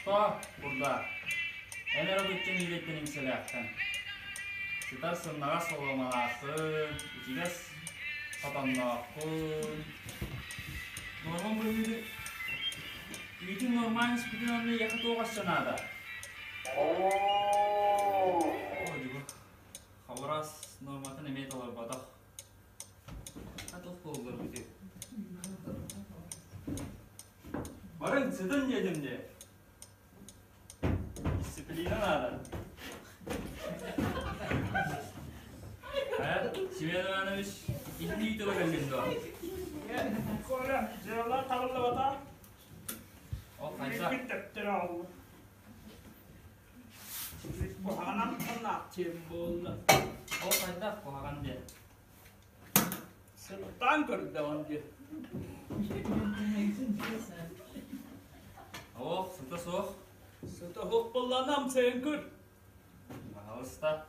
Тохтоо, курдаа. Эн эрэ быччын иирэттэн иҥсэлээххин. Сытар сымнаҕас солуомалааххын, ичигэс хотоннооххун. Нуорман быһыыны үүтүн нуормаан испитин онно эйиэхэ туох өссө наада? Оо, дьугур. Хабырас нуорматын эмиэ толорботох. Туох буоллар бити? Барыҥ, сытын диэтим дии. Дисциплина наада. Э, Семен Иванович, итини тыла кэллин дуо? Коля, дьыала табыллыбата. Ол хайдах? Үүппүт төптөрө оллу. Куһаҕанан ханнаахтыам буолла. Ол хайдах куһаҕан диэн? Сылтаан көрдөҕүн дии. Ох, сыта суох. Сыта суох буоллаҕына амсайан көр. Пожалуйста.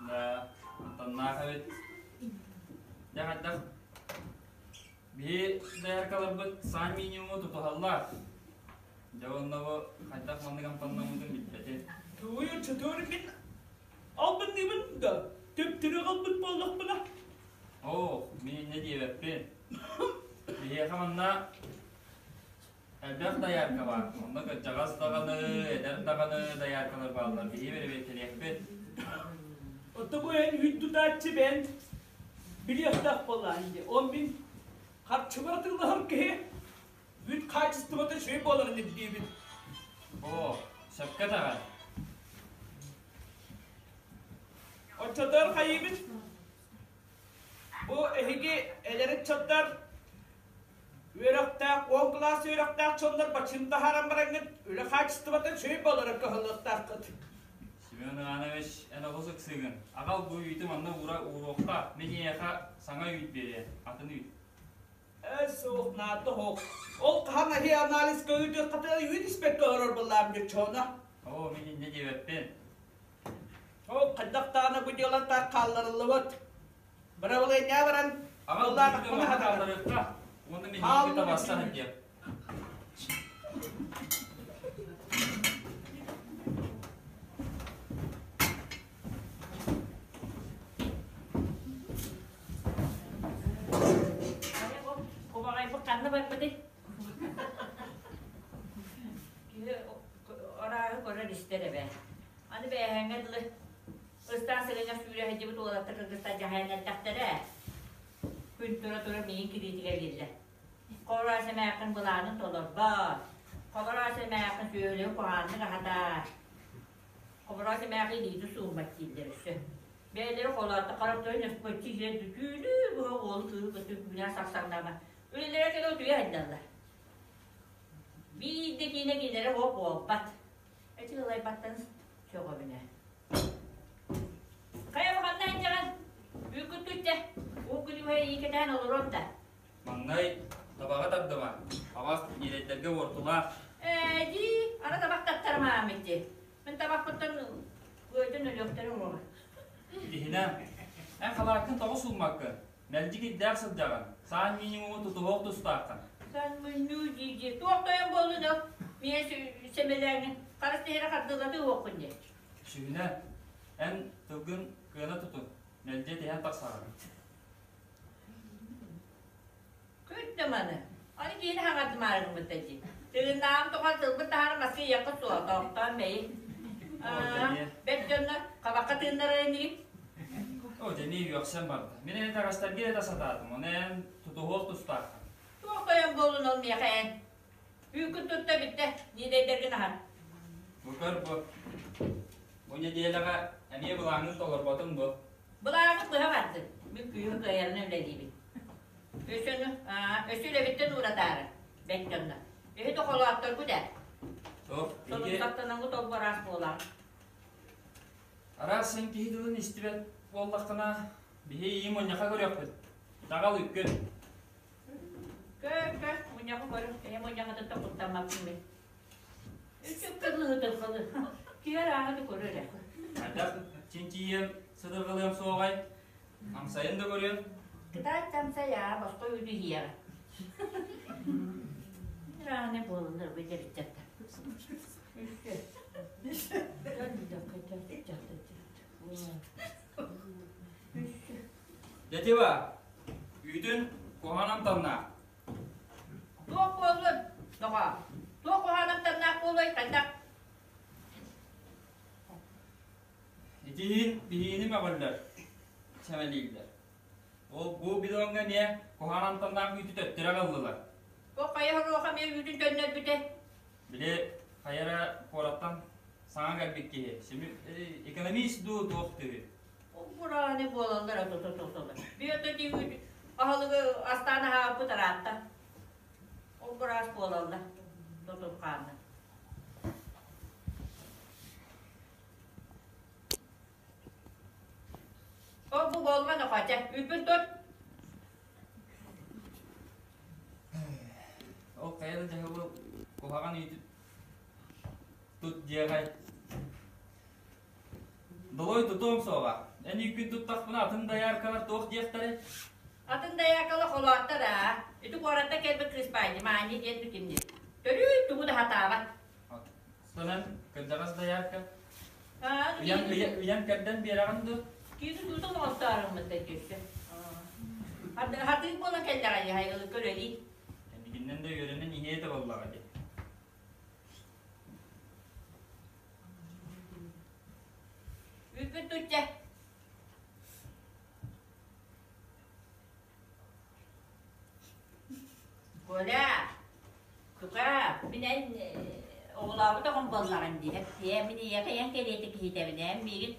Да, антоннаах эбит. Дьэ хайдах Биһи дояркаларбыт саан минимуму тутуһаллар. Дьэ уонна бу хайдах маннык амтаннаммытын билбэтим. Тугуй чөтөөр мин албынныыбын да төптөрү аҕалбыт буоллахпына. Оо, мин инньэ диэбэппин. Биһиэхэ манна элбэх доярка баар. Онно кырдьаҕас даҕаны, эдэр даҕаны дояркалар бааллар. Биһи бэрэбиэркэлиэхпит. Оттон бу эн үүт тутааччы бэйэн билиэхтээх буоллаҕын дии. Ол мин харчыбар атыылаһар киһи үүт хаачыстыбата үчүгэй буоларын ирдиибин. Оо, сөпкө этэҕин. Оччотугар хайыыбыт? Бу эһиги эдэр ыччаттар үөрэхтээх, уон кылаас үөрэхтээх дьоннор бачыым таһааран бараҥҥыт үлэ хаачыстыбата үчүгэй буолара кыһаллыахтааххыт. Семен Иванович, эн олус ыксыыгын. Аҕал бу үүтү манна уура ууруохха, мин эйиэхэ саҥа үүт биэриэм, атын үүт. Ээ, суох, наада суох. Ол хаһан аһыы анализка ыытыаххытына үүт испэккэ олорор буоллаам дьоччуона. Оо, мин инньэ диэбэппин. Ол хайдах даҕаны бу дьыалан таах хаалларыллыбыт. Бырабылыанньа баран, Аҕал буоллаан үүтү манна хаалларыахха, уонна мин эйиэхэ табассаһын диэм. Кубаҕайбыт ханна барбытый? Киһи арааһы көрөр-истэр эбээт. Аны бээһээҥҥэ дылы ыстаан сыгынньах сүүрэ сылдьыбыт уолаттар кыргызтар дьаһайан эрдэхтэрэ. Күн тура-тура миигин кириитигэр ииллэ. Хороос эмээххин былаанын толорбот. Хобороос эмээххин сүөһүлэри куһаҕаннык аһатар. Хобороос эмээххин илиитин сууммат дииллэр өссө. Бэйэлэрэ холоотто харахтарын өспөччү иһэн түүнү быһа уолу кыыһы кытта күүнээх сахсаҥнаама. Үлэлэрэ кэлэ утуйа сылдьаллар. Биирдэ киинэ кинилэрэ суох буолбат. Эти ылайбаттан сөҕөбүнэ. Хайа ханна сылдьаҕын? Үүкүт түттэ. Уу күнүһэ иикэтээн олорон да. Маҥнай табаҕы тардыма, абас ньирэйдэргэ уортулаах. Ээ, дии, аны табах таттарымаам ити. Мин табахпыттан ыайтан өлүөхтэрин уома. Киһинэ, эн халааккын тоҕо сууммаккын? Мэлдьи кирдээх сылдьаҕын, саан минимуму тутуһуох тустааххын. Саан минимум дии-дии, туох тойон буоллун ол? Миэ сэмэлээҥҥин, харыс тэһэрэ хардыылатыы уоххун дии. Сүһүнэ, эн тылгын кыана тутун, мэлдьи этиһэн тахсаҕын. Күттэ маны. Аны киһини хаҥардымаары гыммыта дии. Тыыннааҕым тухары тылбыт таһаара маска иэххэ суола тохтоон бэйи. Бэрт дьонно хабахха тыыннарар инигин. О, дьэ үөхсэн барда. Мин эн таҕастаргын этэ сатаатым, ону эн тутуһуох тустааххын. Туох тойон буоллун ол миэхэ эн? Үүкүн тутта бүттэ, ниидэйдэргин аһар. Бу көр бу. Бу нэдиэлэҕэ эмиэ былааҥҥын толорботуҥ бу. Былааҕы быһа бардын. Мин күүһүм кыайарынан үлэлиибин. Өссө, өссө үлэбиттэн ууратаары, бэт дьонно. Эһи дохолоотторгут ээ. Суох, Сонумсахтанаҥҥыт олбу араас буолаҕын. Араас эн киһи тылын истибэт буоллаххына, биһи ийи мунньаха көрүөхпүт. Таҕал үккүн. Көр, көр, мунньаҕы көрүҥ. Эһи мунньаҕытыттан куттаммаппын мин. Үчүккэ кыһытырҕалы. Киһи арааһы да көрөр ээ. Хайдах? тиийэн сыдырҕалыам суоҕай? Амсайын да көрүөм. Кытаат амсайаа, босхо үүтү иһиэҕэ. Раны буолаллар бэдэриччэттэр. Дядя үүтүн куһаҕан амтаннаах. Туох буоллун, доҕоор? Туох куһаҕан амтаннаах буолуой, хайдах? Итиһин биһиини мөҕөллөр, сэмэлииллэр. Ол бу бидоҥҥа эмиэ куһаҕан амтаннаах үүтү төттөрү аҕаллылар. Ол хайа хоруоха эмиэ үүтүн төннөрбүтэ? Били хайа эрэ куораттан саҥа кэлбит киһи, экономист дуу туох дуу? Ол бурааны буолаллар туту-тутулар. Бүөтэ үүт аһылыгы астаан аһаабыт ыраатта. Ол быраас буолаллар тутулхаанна. Ол бу буолма нохоча, үүппүн тут. Ол хайа да дьаһабыл куһаҕан үүтү тут диэҕэй. Долой тутуом суоҕа. Эн үүккүн туттахпына атын дояркалар туох диэхтэрэй? Атын дояркалар холооттор аа. Ити куораттан кэлбит кыыс Маани диэн бүтүннү. Төрүү тугу да хатаабат. Сонан кырдьаҕас доярка ыйан, ыйан кэрдэн биэрэҕин дуо? Киһи туутун оҥостооруҥмут да дьүссө. Хатыыр буолан кэллэҕэ хайгылыкка үлэлии. Кэнникиннэн да үөрэнэн иһиэ этэ буоллаҕа дии. Үүппүт тутча. Коля, тука, мин эн оҕолообут оҕом буоллаҕын дии. Эпсиэ, мин ийэхэ ийэҥ кэриэтэ киһитэбин эн миигин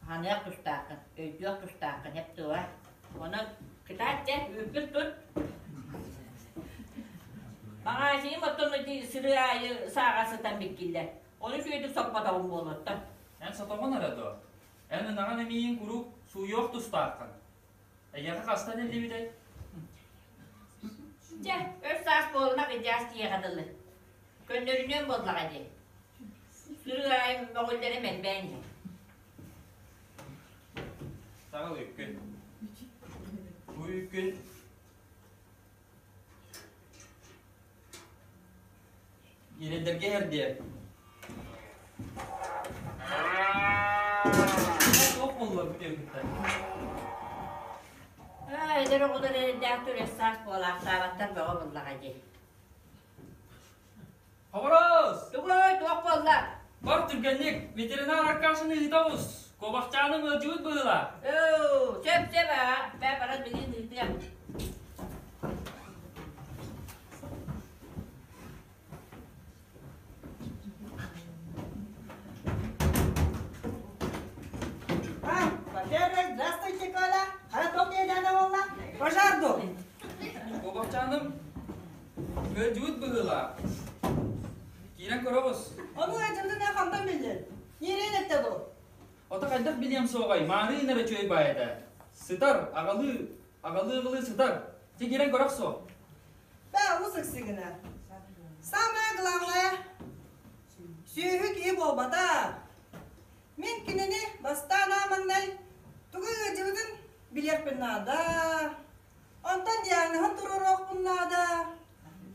ханыах тустааххын, өйдүөх тустааххын эп туо. Онон кытаат дьэ, үүппүт тут. Маҕаһыым оттон ити сырыы аайы сааҕа сытан биккиллэр. Ону үчүгэйдик соппотоҕум буолуоттан. Эн сотоҕун эрэ дуо? Эн ынаҕын эмиийин куруук сууйуох тустааххын. Эйиэхэ хаста этиллибитэй? Дьэ, өр саас буолунах идьаас киһиэхэ дылы. Көннөрүнүөн буоллаҕа дии. Сырыы аайы мөҕүллэрим элбээн иһэр. Саҕал үккүн. Бу үккүн Ирэдэргэ иһэрдиэ. Туох буолла бу диэбиттэр. Эдэр оҕолор эрэйдээх түрөс саас буолаахтаабаттар бөҕө буоллаҕа дии. Хобороос! Тугуй, туох буолла? Бар түргэнник, ветеринар Аркашаны ыытабыз. Куобахчааным ыалдьыбыт быһыылаах. Оо, сөп сөп аа, бээ баран билигин ыытыам. А, во-первых, здравствуйте, Коля. Хара диэдээнэ буолла? Пожар дуу? Куобахчааным ыалдьыбыт быһыылаах. Киирэн көрөбүс. Ону ыалдьыбытын эн хантан биллин? Ньирээн эттэ дуу? Ото хайдах билиэм суоҕай, маарыын эрэ үчүгэй баай этэ. Сытар, аҕалыы, аҕалыы-аҕалыы сытар. Ти киирэн көрөх суох. Да, уус ыксыгына. Самое главное, сүөһү киһи буолбатах. Мин кинини бастаан ааманнай тугу ыалдьыбытын билиэхпин наада. Онтон диагноһын туруоруохпун наада.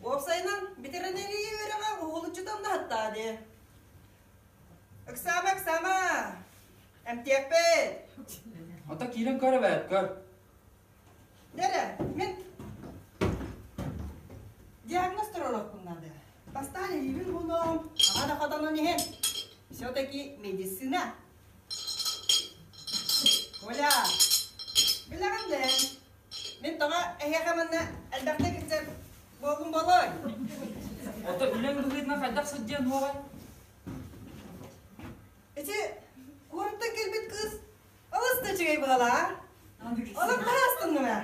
Уопсайынан, ветеринария үөрэҕэ уһулуччутан да хаттаа дии. Ыксаама, ыксаама! Эмтиэхпит! Ото киирэн көр эбээт, көр. Дэрэ, мин диагноз туруоруохпун наада. Бастаан илиибин уунуом, аҕа да хотонун иһин. Все-таки медицина. Коля, билэҕин да мин тоҕо эһиэхэ манна элбэхтик кэпсэт буоллум буолуой? Ото үлэҥ быһыытынан хайдах сылдьыан уоҕай? Ити куораттан кэлбит кыыс Олус да үчүгэй буолаа. Олох наһаа астынным ээ.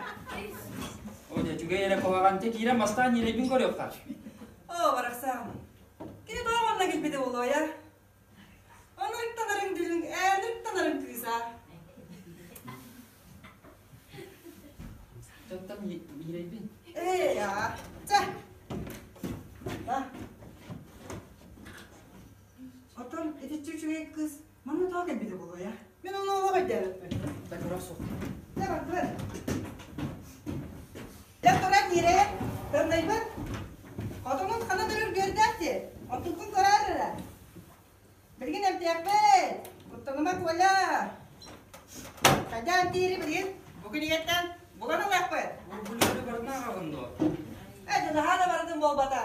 О, дьэ, үчүгэй эрэ куһаҕан дьэ киирэн бастаан ньирэйбин көрүөххэ. Оо, барахсан. Кини тоҕо манна кэлбитэ буолуой, а? Онуттанарыҥ дүлүҥ, ээниттанарыҥ кыыса. Тоттон ньирэйбин. Ээ, аа. Чэ. Да. Оттон итиччэ үчүгэй кыыс манна тоҕо кэлбитэ буолуой, а? Мин ол өйдөөбөппүн. Да көрө суох. Дьэ бардылар. Дьэ туран киирэйэн, тымныйбыт. Хотунун ханан өрөр үөрдээх дии. Онтуккун көрөөр эрэ. Билигин эмтиэхпит. Куттаныма Коля. Хайдах эмтиири билигин бу күнүгэттэн булан ылыахпыт. Бургулюру барытын ааҕаҕын дуо? Ээ, дьадаһаа да барытын буолбата.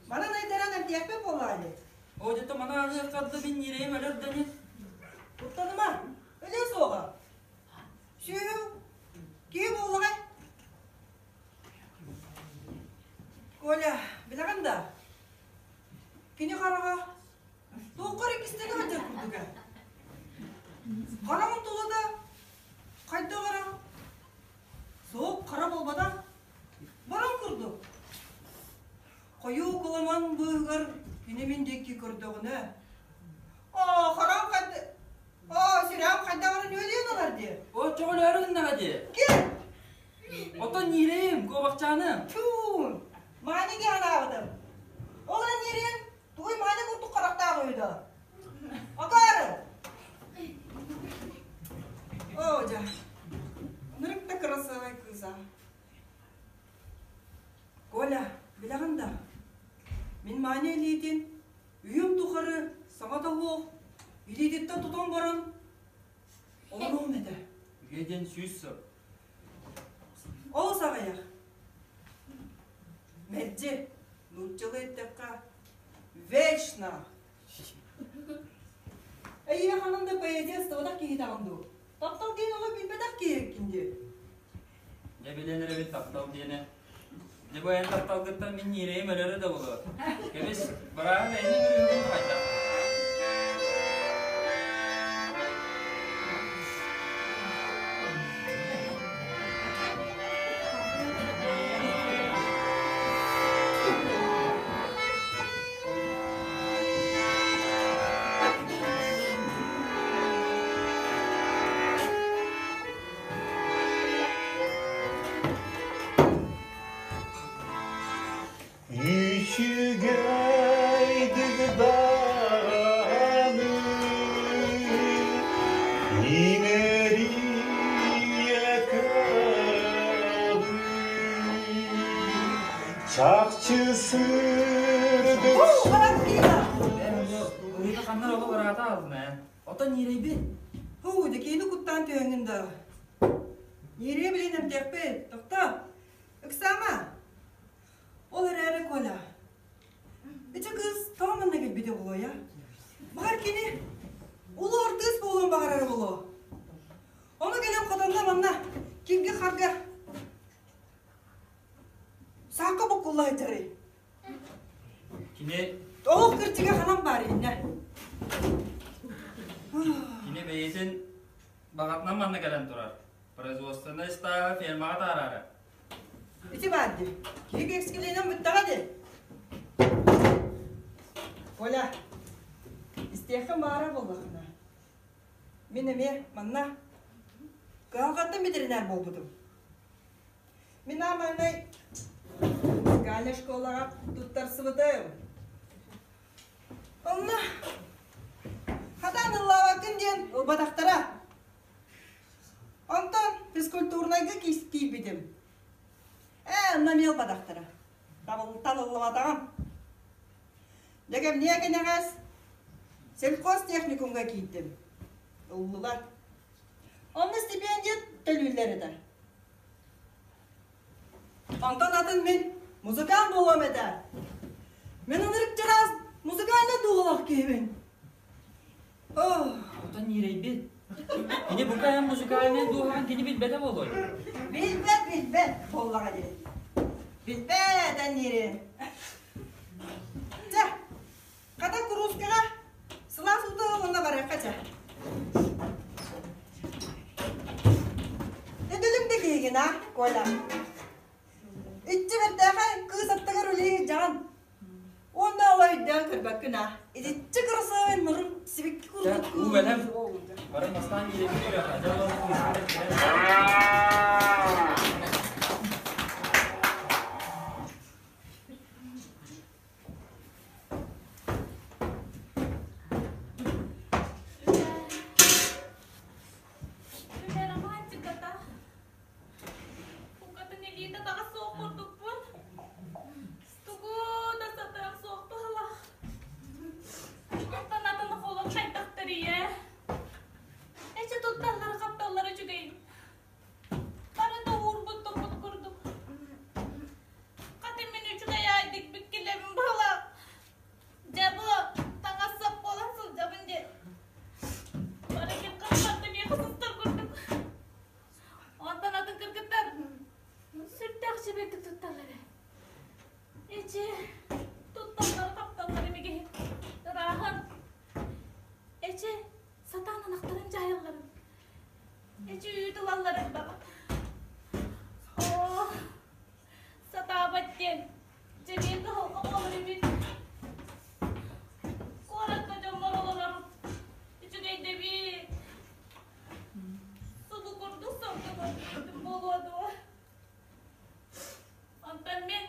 Манан ыйдаран эмтиэхпит буоллаҕа дии. Оо, дьэ маны ааҕыахха да мин ньирэйим өлөр да ини. Куттаныма, өлүө суоҕа. Сүөһү киһи буоллаҕай. Коля, билэҕин да, кини хараҕа туохха эрэ кистэнэ сылдьар курдуга. Хараҕын тулата хайдах эрэ суох хара буолбатах, баран курдук. Хойуу кыламан быыһыгар кини мин диэки көрдөҕүнэ, оо, хараҕым хайда оо, сүрэҕим хайдах эрэ нүөлүйэн ылар дии. Оччоҕо өлөөрү гыннаҕа дии. Ким? Оттон ньирэйим, куобахчааным. Чуун! Маня дии санаабытым. Ол эрэн ньирэйим тугуй Маня курдук харахтаах үһү да? Акаары! Оо, дьэ, ынырык да кырасыабай кыыс аа. Коля, билэҕин да, мин Маня илиитин үйэм тухары саҥата суох илиититтэн тутан баран олоруом этэ. Үйэ диэн 100 сыл. Олус аҕыйах. Мэлдьи, нууччалыы эттэххэ, вечно. Эйиэхэ ханан да поэзия ыстыбатах киһитэҕин дуу? Таптал диэн олох билбэтэх киһиккин дии. Дьэ билэн эрэбит таптал диэни. Дьэ бу эн тапталгыттан мин ньирэйим өлөрө да буолуо. Кэбис, бырааһы бэйэни ыҥырыыгын хайдах? Үчүгэйдик даҕаны имэрийэ көрөбүн чахчы сырдык Уйда ханнар олох ыраата алдын ээ. Оттон ньирэйбит. Һуу, дьэкиини куттаан түһэҥҥин да. Ньирэйи билин эмтиэхпит. Тохтоо. Ыксаама. Ол эрээри Коля, ити кыыс тоҕо манна кэлбитэ буолуой, а? Баҕар кини улуу артыыс буолуон баҕарара буолуо. Ону кэлэн хотонно манна киргэ-харга саакка буккулла сылдьарый. Кини Олох кырдьыга ханан баар иннэ? Кини бэйэтин баҕатынан манна кэлэн турар. Производственнай ыстааһы фермаҕа таараары. Ити баар дии. Киһи кэскилинэн бүттэҕэ дии. Коля, истиэххин баара буоллаххына. Мин эмиэ манна кыһалҕаттан ветеринар буолбутум. Мин ааманнай музыкальнай школаҕа туттарсыбытым. Онно хатаан ыллаабаккын диэн ылбатахтара. Онтон физкультурнайга киирбитим. Ээ, онно эмиэ ылбатахтара. Табыллыбатаҕым. Дьэ кэмниэ кэнэҕэс сельхоз техникумҥа киирдим. Ыллылар. Онно стипендия төлүүллэр этэ. Онтон атын мин музыкант буолуом этэ. Мин ынырык чараас музыкальнай дууһалаах киһибин. Оттон ньирэйбит. Кини бука эн музыкальнай дууһаҕын кини билбэтэ буолуой? Билбэт, билбэт буоллаҕа дии. Билбэт эн ньири. Чэ, хата куруускаҕа сылаас уута уонна барыахха чэ. Өтөлүм да киһигин а, Коля. Иччи бэртээхэй кыыс аттыгар үлэлии сылдьаҕын. Уонна ол өйдөөн көрбөккүн а. Итиччи кырасыабай нарын сибикки курдук Уу бэлэм. Бары бастаан киирэбит көрүөххэ. Дьэ олорон кыыспыт Эчи үүт ылаллар элбэҕэ. Оо, сатаабат диэн, дьэбиэн кыһалҕа буолар эбит. Куоракка дьоммор олорор үчүгэйдэбит. Субу курдук сорго көрбүтүм буолуо дуо? Онтон мин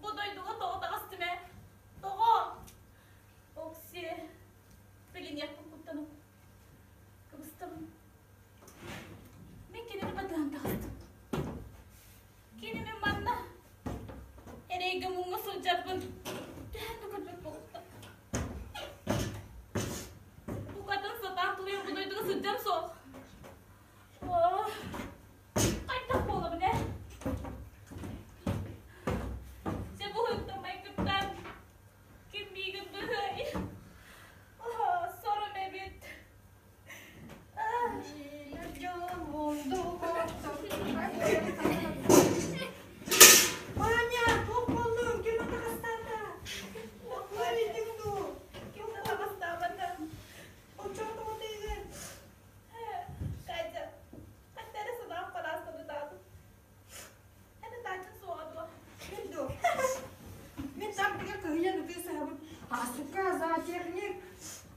бу дойдуга тоҕо таҕыстым ээ? Тоҕо? Окси, билиниэхпин куттанабын. Кыбыстабын. Мин кинини батыһан таҕыстым. Кини мин манна эрэйгэ муҥҥа сылдьарбын түһэн да көрбөт буолуохтаах. Букатын сатаан тулуйан бу дойдуга сылдьар суох. Хайдах буолабын ээ? Дьэ бу майгыттан ким миигин быһыай? Сорум эбит. Маня, туох буоллуҥ? Ким атаҕастаата? Ыарыйдыҥ дуу? Ким да атаҕастаабата. Оччоҕо тоҕо тыыгын? Катя, ханна эрэ санаам хараастан ытаатым. Эн ытааччын суоҕа дуо? Мин дуо? Мин саамтыгар кыһыйан ытыы сыһабын. Аасыкка зоотехник.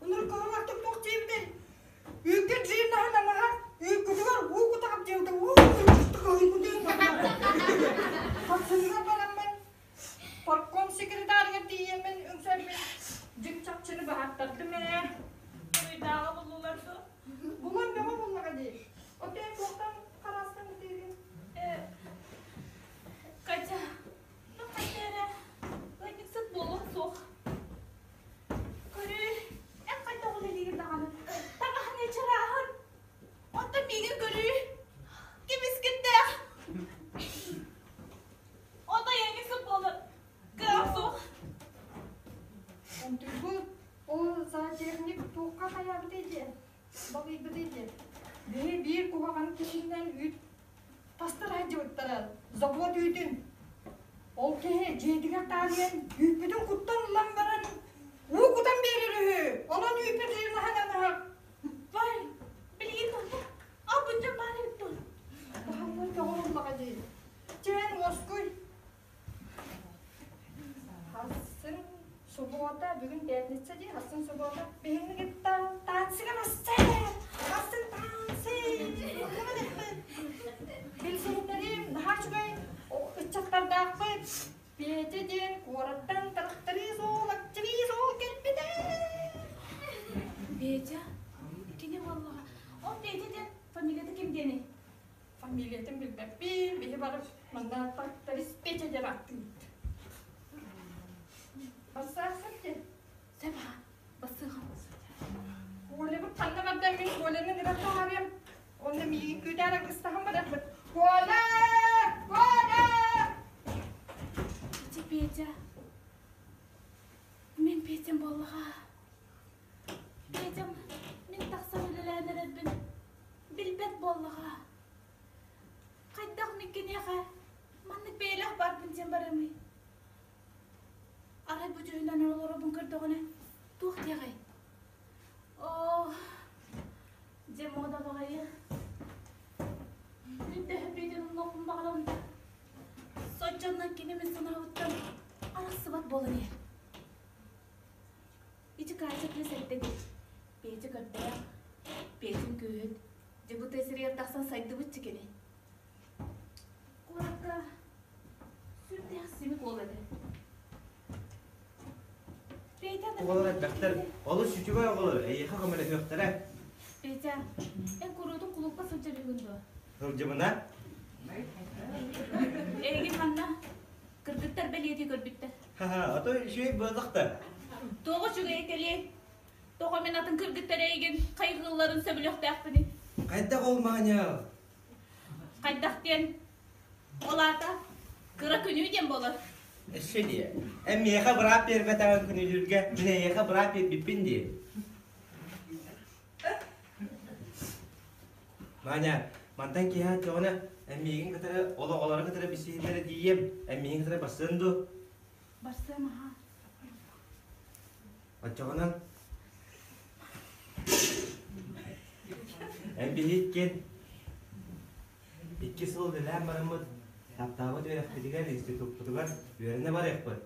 Унур кыһыллахтык туох диэбитэй? Үүккэ джиннаһын анаһар, үүккүтүгэр уу кутаҕып диэбитэ, уу кыһыйбытын Хапсыһыгар бараммын, партком секретарыгар тиийэммин үҥсэрбин дьиҥ чахчыны баһааттардым ээ. Буруйдааҕы буллулар дуо? Булан бөҕө буллаҕа дии. Оттон туохтан хараастан ытыыгын? Катя, ну хайда эрэ ыанньыксыт буолуох суох. Көрүүй, эн хайдах үлэлиигин даҕаны. Таҥаһын чарааһын. Онтон миигин көрүүй. Ким искиттээх? Отой ыанньыксыт буолар. Кыах суох. Онтуйбут ол зоотехник туохха хайаабытай диэн, балыйбытай диэн. Биһи биир куһаҕан киһинэн үүт тастар сылдьыбыттара, завод үүтүн. Ол киһи дьиэтигэр таарыйан үүппүтүн куттан ылан баран уу кутан биэрэр үһү. Онон үүппүт ыйылаһан анаһар. Бай, билигин онно албынньа баар эбит дуо? Баһаллар көҕүл ыллаҕа дии. Чээн уоскуй. Хассын субуота, бүгүн пятница дии, хассын субуота. Биһигини кытта танцыга бассы! Хассын танцы! Билсиһиннэрим, наһаа үчүгэй ыччаттардаахпыт. Петя диэн куораттан тракторист уол, активист уол кэлбитэ. Петя? Кини буоллаҕа. Ол Петя диэн фамилията ким диэний? Фамилиятын билбэппин, биһи бары манна тракторист Петя диэн ааттыыбыт. Бассаахсар диэн. Сөп аха, бассыаха. Колябыт ханна барда мин Коляны ыҥыран таһаарыам. Онно миигин күүтээр аргыстаһан барарбыт. Коля! Коля! Ити Петя. Мин Петям буоллаҕа. Петям мин тахсан үлэлээн эрэрбин билбэт буоллаҕа. Хайдах мин киниэхэ маннык бэйэлээх баарбын диэн барыамый? Арай бу дьүһүнэн олоробун көрдөҕүнэ туох диэҕэй? Оо, дьэ муода баҕайы. Мин төһө Петяны умнуохпун баҕарабын да, соччоннон кини мин санаабыттан арахсыбат буолан иһэр. Ити Катя кыыс эрдэ дии. Петя көрдөөх, Петин күүһүт, дьэ бу тыа сиригэр тахсан сайдыбыт чикини. Куоракка сүрдээх симик уол этэ. Петя да Оҕолор элбэхтэр, олус үчүгэй оҕолор, эйиэхэ көмөлөһүөхтэрэ. Петя, эн куруутун кулуупка сылдьар үһүгүн дуо? Сылдьыбына. Эйигин манна кыргыттар бэлиэтии көрбүттэр. Ха-ха, а то үчүгэй буоллах да. Тоҕо үчүгэй кэлиэй? Тоҕо мин атын кыргыттар эйигин хайҕыылларын сөбүлүөхтээхпиний? Хайдах ол Маня? Хайдах диэн? Ол аата кыра күнүү диэн буолар. Өссө диэ. Эн миэхэ быраап биэрбэтэҕин күнүүлүүргэ мин эйиэхэ быраап биэрбиппин дии. Маня, мантан киэһэ аччаҕына эн миигин кытары ол оҕолору кытары билсиһиннэрэ тиийиэм, эн миигин кытары барсыан дуо? Барсыам аһаа. Оччоҕунан эн биһиккин. 2 сыл үлэлээн бараммыт, таптаабыт үөрэхпитигэр, институппутугар үөрэнэ барыахпыт.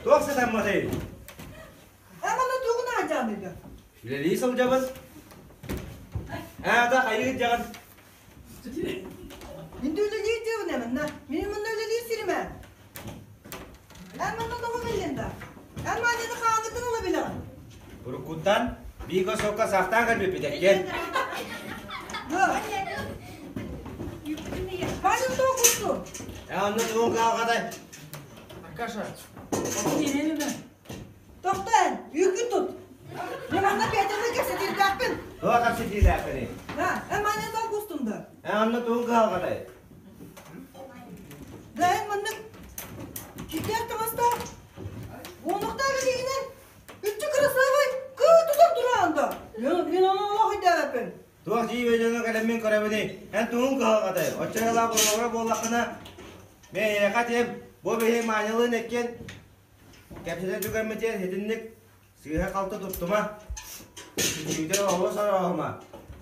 Туох сатамматый? Үлэлии сылдьабын. Аата хайыы дьаҕын. Мин үлэлии диэбин эмэнна. Мин мунна үлэлии сиримэ. Эн манна тоҕо кэллин да? Эн маанньаны хаанытын ыла билэҕин. Уруккуттан бииго сокка сахтаан кэлбиппит эккен. Маня тоҕо кусту? Э онно тугун каалҕатай? Аркаша, отун ириэмэ. Тохто эн, үүкүн тут. Мен манна Петрны кэпсэтиирдээхпин. Туох кэпсэтиилээхпиний? Да, эн маанньаны тоҕо кустун да? Э онно тугун каалҕатай? Да эн маннык кирдээх таҥастаах, уонуктаах илиигинэн үччү кырасыабай кыы тутан тураан да. Мен ону олох өйдөөбөппүн. Туох дьиибэ дьоно кэлэммин көрөбүнүй? Эн тугун кыһалҕатай? Оччо буолуора буоллаххына, мен эйиэхэ этиэм, бу биһи Маанялыын эккиэн кэпсэтэ түгэммитигэр итинник Сыыһа-халты туттума, сүтүүтэ оҕо сорооһума.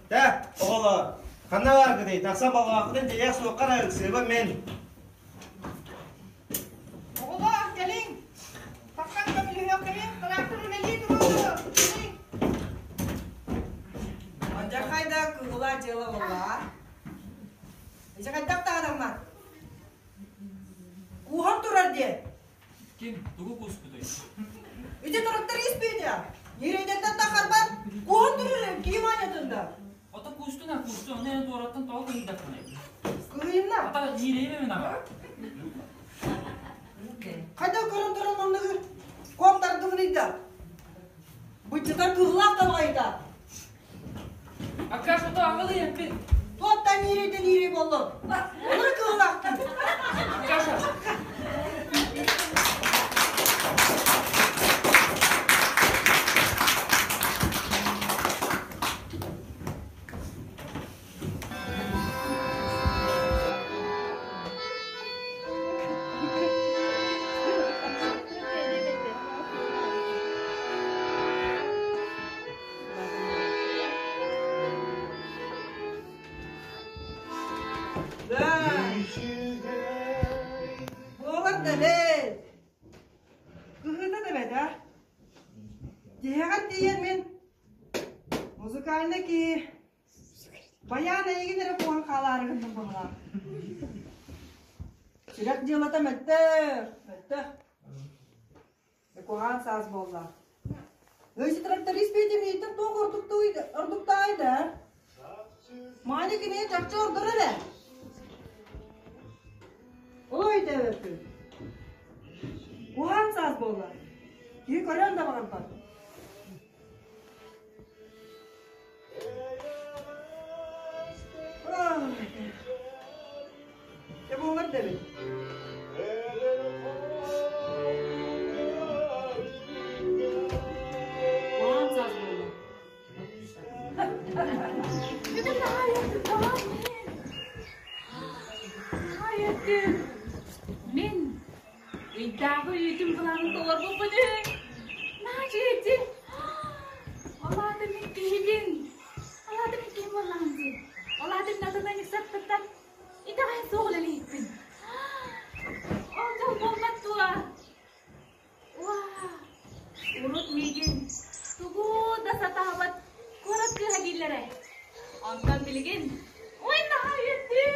Тэ, оҕолоор, ханна бааргытый? Тахсан балаҕаххытын тиийэх суохха да ыксыыбын мин. Оҕолоор, кэлиҥ! Тахсан көмөлөһүөххүнү, трактор үлэлии туруору! Кэлиҥ! Алдьархай да кыһыла дьыала буолла. Ити хайдах таһараммат? Кууһан турар диэн. Ким тугу кууспутуй? Ити туруттар испиитэ. Ньирэйдэртэн тахарбар кууһан турар киим аанньатын да. Ото куустун а куустун, оны эн туораттан тоҕо кыһыйдаххыный? Кыһыйынна. Ата ньирэйим эмин аҕа. Хайда көрөн туран оннугу куом тардыбыныйда. Быччытар кыһылаах талҕайда. Акаш ото аҕылый эппин. Туоттан ньирэйден ньирэй боллун. Олор кыһылаахтан. Акаша. Да. Буолар да бэт. Кыһыыта да бэт, а? Тиһэҕэр тиийэн мин музыкальный киһи баян эйигин эрэ куһан хаалаары гынным быһалаах. Сүрэх дьыалата мөлтөх, мөлтөх. Куһаан саас буолла. Өйсө тракторист биитимииттэн туох ордуктаай да? Маня кинини чахчы ордор эрэ. Ой дэбэппин. Куһаан саас буолла. Киһи көрөн да баҕарбат. Дьэ буолар да эбит. Куһаҕан саас буолла. Бүтүн наһаа үөрдүм, наһаа үөрдүм. Мин Ыйдааҕы үүтүм былаанын толорбуппун үһү. Наачыйаччы. Ол аата мин киһибин. Ол аата мин киһи буоллаҕым дии. Ол аата мин атынан ыксаттыттан итэҕэһэ суох үлэлиһиппин. Ол дьол буолбат дуо? Уа! Урут миигин тугу да сатаабат куорат кыыһа дииллэрэ. Онтон билигин ой наһаа үөрдүм!